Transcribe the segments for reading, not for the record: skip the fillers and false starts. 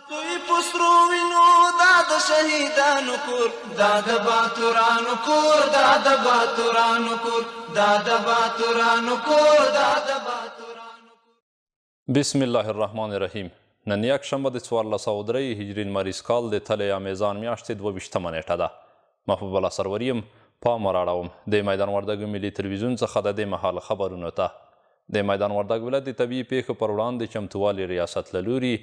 توی په سرو وینو دا د شهیدانو کور، دا د باتورانو کور، دا د باتورانو کور، دا د باتورانو کور، دا د باتورانو کور. بسم الله الرحمن الرحیم نن یکشنبه د 1403 هجري لمریز کال د تلې یا میزان میاشتې 22مه نیټه ده. محبوب الله سروري یم، پام وراړوم د میدان وردګو ملي تلویزیون څخه د دې مهال خبرونو ته. د میدان وردګ ولایت د طبیعي پېښو پر وړاندې چمتووالي ریاست له لوري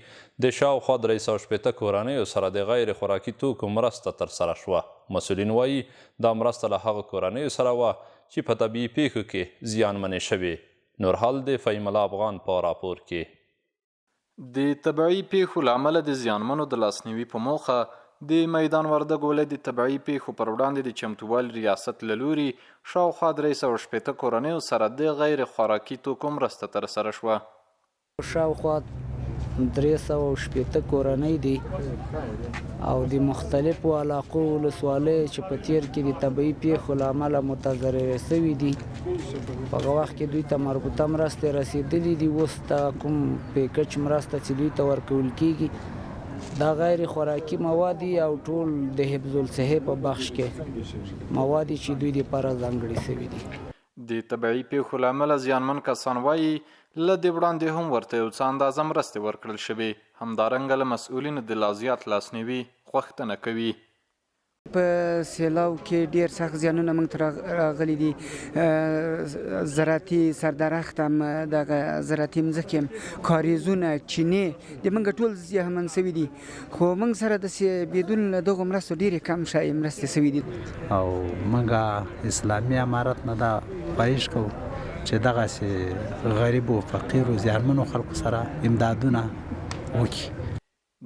د شاوخوا 360 کورنیو سره د غیر خوراکي توکو مرسته ترسره شوه. مسؤلین وايي، دا مرسته له هغو کورنیو سره وه چې په طبیعي پېښو کې زیانمنې شوې. نور حال د فهیم الله افغان په راپور کې. د طبعي پېښو له امله د زیانمنو د لاسنیوي په موخه د میدان وردګو ولایت د طبعي پېښو پر وړاندې د چمتووالي ریاست له لوري شاوخوا 360 کورنیو سره د غیر خوراکي توکو مرسته ترسره شوه. شاوخوا 360 کورنۍ دي او د مختلفو علاقو ولسوالیو چې په تېر کې د طبعي پېښو له امله متضررې شوې دي، په هغه وخت کې دوی ته مربوطه مرستې رسېدلې دي. اوس دا کوم پیکج مرسته چې دوی ته ورکول کیږي دا غیر خوراکي مواد دي او ټول د حفظ الصحې په بخش کې مواد دي چې دوی لپاره ځانګړي شوي دي. د طبعي پېښو له امله زیانمن کسان وايي، له دې وړاندې هم ورته یو څه اندازه مرستې ورکړل شوې، همدارنګه له مسؤلینو د لازیات لاسنیوي غوښتنه کوي. په سیلاو کې ډیر سخت زیانونه موږ ته راغلي دي. زراعتي سردرخت هم، دغه زراعتي مځکې هم، کاریزونه، چینې د موږ ټول زیانمن شوي دي، خو موږ سره داسې بدون له دغو مرستو ډېرې کم شای مرستې شوي دي. او موږ اسلامي امارت نه دا خواهش کوو چې دغسې غریبو، فقیرو، زیانمنو خلکو سره امدادونه وکړي.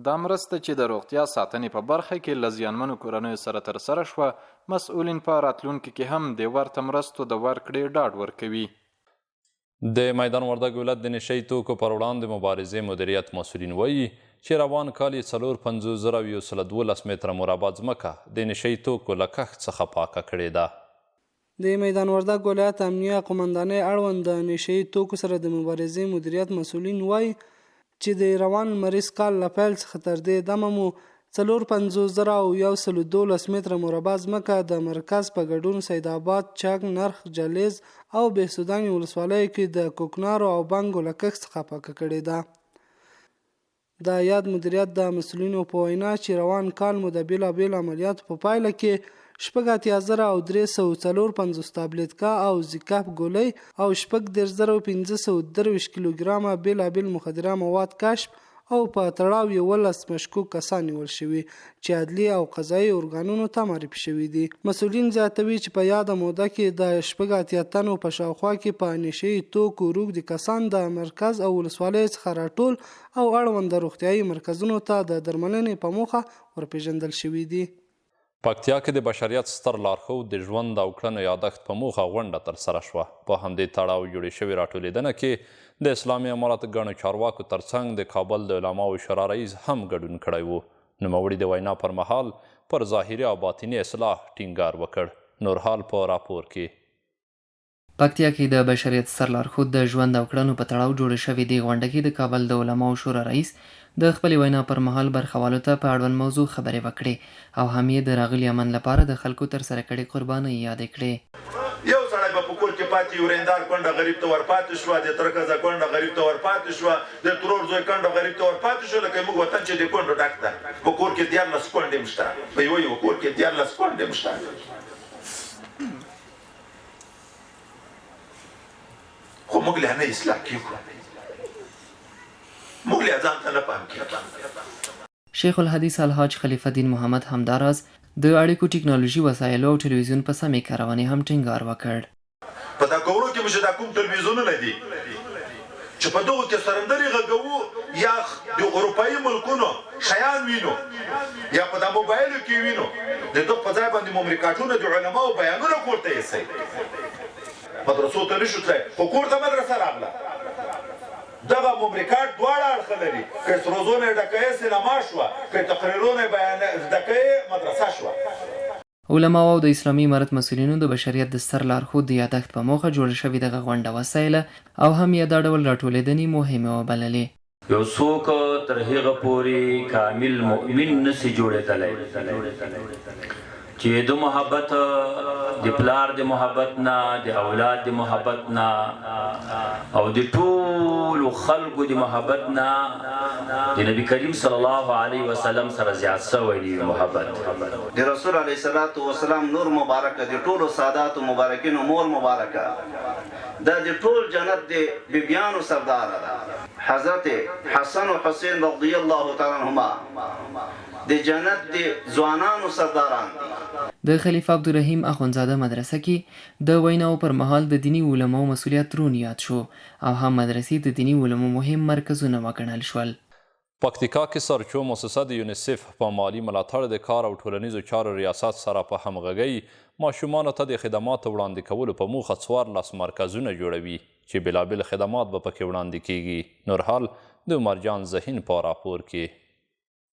دا مرسته چې د روغتیا ساتنې په برخه کې له زیانمنو کورنیو سره ترسره شوه، مسؤلین په راتلونکي کې هم د ورته مرستو د ورکړې ډاډ ورکوي. د میدان وردګ ولایت د نشه یي توکو پر وړاندې مبارزې مدیریت مسؤلین وایي چې روان کال یې 54112 متره مربع ځمکه د نشه یي توکو له کښت څخه پاکه کړې ده. د میدان وردګ ولایت امنیه قومندانۍ اړوند د نشه یي توکو سره د مبارزې مدیریت مسؤلین وايي چې د روان لمریز کال له پیل څخه تر دې دمه مو 54112 متره مربع ځمکه د مرکز په ګډون سیدآباد، چک، نرخ، جلیز او بهسوداني ولسوالیو کې د کوکنارو او بنګو له کښت څخه پاکه کړې ده. د یاد مدیریت د مسؤلینو په وینا چې روان کال مو د بېلابېلو عملیاتو په پایله کې 386,354 تابلیتکا او زیکاف ګولۍ او 36523 کیلوګرامه بېلابېل مخدره مواد کشف او په تړاو یې 17 مشکوک کسان نیول شوي چې عدلي او قضایي ارګانونو ته معرفي شوي دي. مسؤلین زیاتوي چې په یاده موده کې د 86 تنو په شاوخوا کې په نشه یي توکو روږدي کسان د مرکز او ولسوالیو څخه راټول او اړونده روغتیايي مرکزونو ته د درملنې په موخه ورپېژندل شوي دي. پکتیا کې د بشریت ستر لارښود د ژوند او کړنو یادښت په موخه غونډه ترسره شوه. په همدې تړاو جوړې شوې راټولېدنه کې د اسلامي امارت ګڼو چارواکو ترڅنګ د کابل د علماوو شورا رئیس هم ګډون کړی و. نوموړي د وینا پر مهال پر ظاهري او باطني اصلاح ټینګار وکړ. نور حال په راپور کې. پکتیا کې د بشریت ستر لارښود د ژوند او کړنو په تړاو جوړې شوې دې غونډه کې د کابل د علماوو شورا رئیس د خپلې وینا پر مهال برخوالو ته په اړوند موضوع خبرې وکړې او هم یې د راغلي امن لپاره د خلکو ترسره کړې قربانۍ یادې کړې. یو سړی به په کور کې پاتې وي، ورېندار کونډه غریب ته ورپاتې شوه، د تره ښځه کونډه غریب ته ورپاتې شوه، د ترور زوی کونډه غریب ته ورپاتې شو، لکه زموږ وطن چې د کونډو ډک ده، په کور کې 13 کونډې هم شته، په یوه یوه کور کې 13 کونډې هم شته. خو موږ لا نه اصلاح کیږو، موږ لا ځان ته نه پام کیږي. شیخ الحدیث الحاج خلیفه دین محمد همداراز د اړیکو ټکنالوژي وسایلو او ټلویزیون په سمې کارونې هم ټینګار وکړ. په دا کورو کې مو چې دا کوم تلویزیونونه دي چې په دغو کې سرندرې غږوو یا د اروپایي ملکونو شیان وینو یا په دا موبایلو کې وینو، د دغ په ځای باندې مو ریکارډونه د علماوو بیانونه کور ته یسئ. مدرسو ته نشو تلای خو کور ته مدرسه راغله. دغه موم ریکارډ دواړه اړخه لري، که یې سروزونه یې ډکوې سینما شوه، که یې تقریرونه یې بیان ډکوې مدرسه شوه. علماوو او د اسلامي امارت مسؤلینو د بشریت د ستر لارښود د یادښت په موخه جوړه شوې دغه غونډه وستایله او هم یې دا ډول راټولېدنې مهمې وبللې. یو څوک تر هغه پورې کامل مؤمن نسی جوړېدلی چې د محبت د پلار د محبت نه، د اولاد د محبت نه او د ټولو خلکو د محبت نه د نبی کریم صلی الله علیه وسلم سره زیات شوی دی محبت. د رسول علیه الصلوة والسلام لور مبارکه، د ټولو ساداتو مبارکینو مور مبارکه، دا د ټول جنت د بیبیانو سرداره ده. حضرت حسن او حسین رضی الله تعالی عنهما د جنت د ځوانانو سرداران دي. د خلیفه عبدالرحیم اخندزاده مدرسه کې د ویناوو پر مهال د دیني علماوو مسؤلیت درون یاد شو او هم مدرسې د دیني علومو مهم مرکزونه وګڼل شول. پکتیکا کې سرچو موسسه د یونیسف په مالي ملاتړ د کار او ټولنیزو چارو ریاست سره په همغږۍ ماشومانو ته د خدماتو وړاندې کولو په موخه 14 مرکزونه جوړوي چې بېلابېل خدمات به پکې وړاندې کېږي. نور حال د عمرجان ذهین په راپور کې.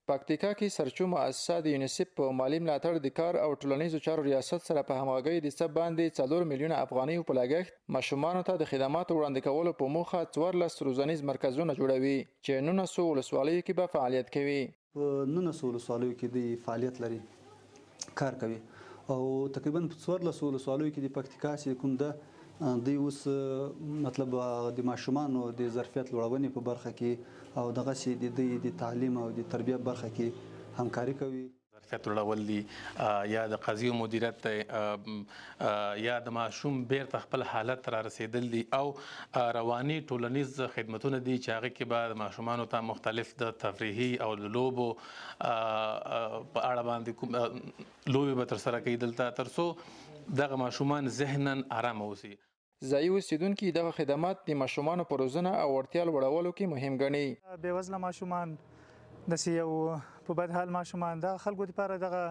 پکتیکا کې سرچو مؤسسه د یونیسف په مالي ملاتړ د کار او ټولنیزو چارو ریاست سره په همغږۍ د څه باندې 4 میلیونه افغانیو په لګښت ماشومانو ته د خدماتو وړاندې کولو په موخه 14 روزنیز مرکزونه جوړوي چې 19 ولسوالیو کې به فعالیت کوي. په 19 ولسوالیو کې دوی فعالیت لري، کار کوي او تقریبا په 14 ولسوالیو کې د پکتیکا چې کوم ده دوی اوس مطلب د ماشومانو د ظرفیت لوړونې په برخه کې او دغسې د دوی د تعلیم او د تربیت برخه کې همکاري کوي. ظرفیت لوړول دي یا د قضیو مدیریت دی یا د ماشوم بیرته خپل حالت ته رارسېدل دي او رواني ټولنیز خدمتونه دي چې هغه کې به د ماشومانو ته مختلف د تفریحي او د لوبو په اړه باندې کوم لوبې به ترسره کوي دلته ترڅو دغه ماشومان ذهنا ارامه اوسي. ځايي اوسېدونکي دغه خدمات د ماشومانو په روزنه او وړتیا لوړولو کې مهم ګڼي. بې وزله ماشومان، داسې یو په بد حال ماشومان، دغه خلکو لپاره دغه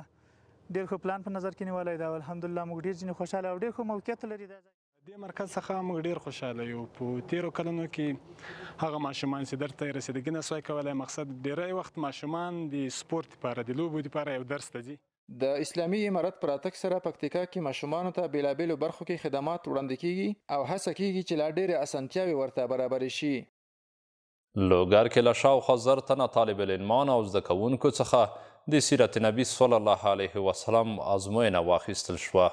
ډېر ښه پلان په نظر کې نیولی دی او الحمدلله موږ ډېر ځینې خوشحاله او ډېر ښه موقعیت لري دا ځای. دې مرکز څخه موږ ډېر خوشحاله یو. په تېرو کلونو کې هغه ماشومان چې درس ته یې رسیدګي نه شوای کولای، مقصد ډېری وخت ماشومان د سپورت لپاره، د لوبو لپاره یو درس ته ځي. د اسلامي امارت په راتګ سره پکتیکا کې ماشومانو ته بېلابېلو برخو کې خدمات وړاندې کېږي او هڅه کېږي چې لا ډېرې اسانتیاوې ورته برابرې شي. لوګر کې له شاوخوا 1000 تنه طالب العلمانو او زده کوونکو څخه د سیرت نبي صلی الله علیه وسلم ازموینه واخیستل شوه.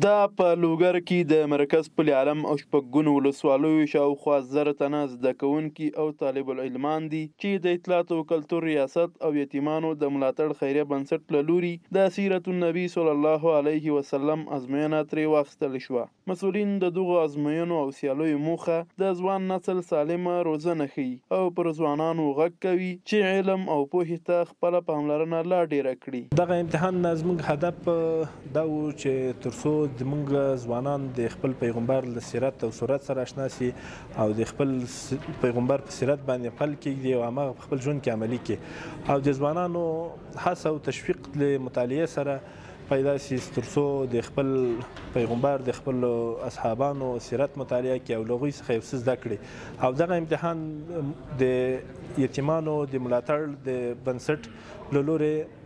دا په لوګر کې د مرکز پل عالم او شپږګونو ولسوالیو شاوخوا 1000 تنه زده کوونکي او طالب العلمان دي چې د اطلاعاتو او کلتور ریاست او یتیمانو د ملاتړ خیریه بنسټ له لوري د سیرت النبي صلی الله علیه وسلم ازموینه ترې واخیستل شوه. مسؤلین د دغو ازموینو او سیالیو موخه د ځوان نسل سالمه روزنه ښيي او پر ځوانانو غږ کوي چې علم او پوهې ته خپله پاملرنه لا ډېره کړي. دغه امتحان نه زموږ هدف دا و چې تر څو زموږ ځوانان د خپل پیغمبر له سیرت او صورت سره اشنا شي او د خپل پیغمبر په سیرت باندې پل کېږدي او هماغه په خپل ژوند کې عملي کړي او د ځوانانو هڅه او تشویق له مطالعې سره پیدا شي ترڅو د خپل پیغمبر د خپل اصحابانو سیرت مطالعه کړي او له هغوی څخه یو څه زده کړي او دغه امتحان د یتیمانو د ملاتړ د بنسټ له لورې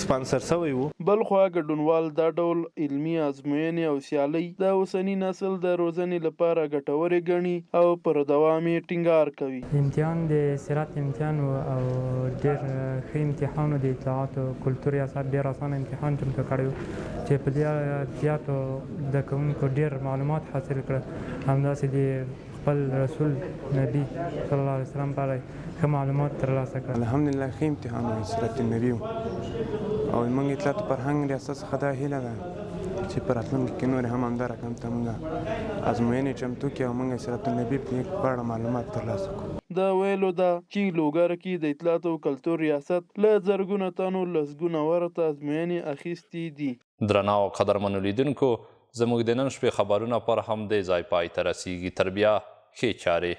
سپانسر شوی وو. بلخوا ګډونوال دا ډول علمي ازموینې او سیالۍ د اوسني نسل د روزنې لپاره ګټورې ګڼي او پر دوام یې ټینګار کوي. امتحان د سیرت امتحان و او ډیر ښه امتحان و، د اطلاعاتو کلتور ریاست ډیر اسانه امتحان چمتو کړی و چې په دې زیاتو زده کوونکو ډیر معلومات حاصل کړل، همداسې د خپل رسول نبي صلی الله علیه وسلم په اړه ښه معلومات ترلاسه کړل. الحمدلله ښه امتحان و، سیرت النبي و او زموږ اطلاعاتو فرهنګ ریاست څخه دا هیله ده چې په راتلونکي کې نورې هم همدا رقم ته موږ ازموینې چمتو کړي او موږ سیرت النبي په اړه معلومات ترلاسه کړو. د ویلو ده چې لوګر کې د اطلاعاتو او کلتور ریاست له زرګونه تنو لسګونه ورته ازموینې اخیستې دي. درنو او قدرمنو لیدونکو زموږ د نن شپې خبرونه پر همدې ځای پای ته رسیږي. تر بیا ښې چارې.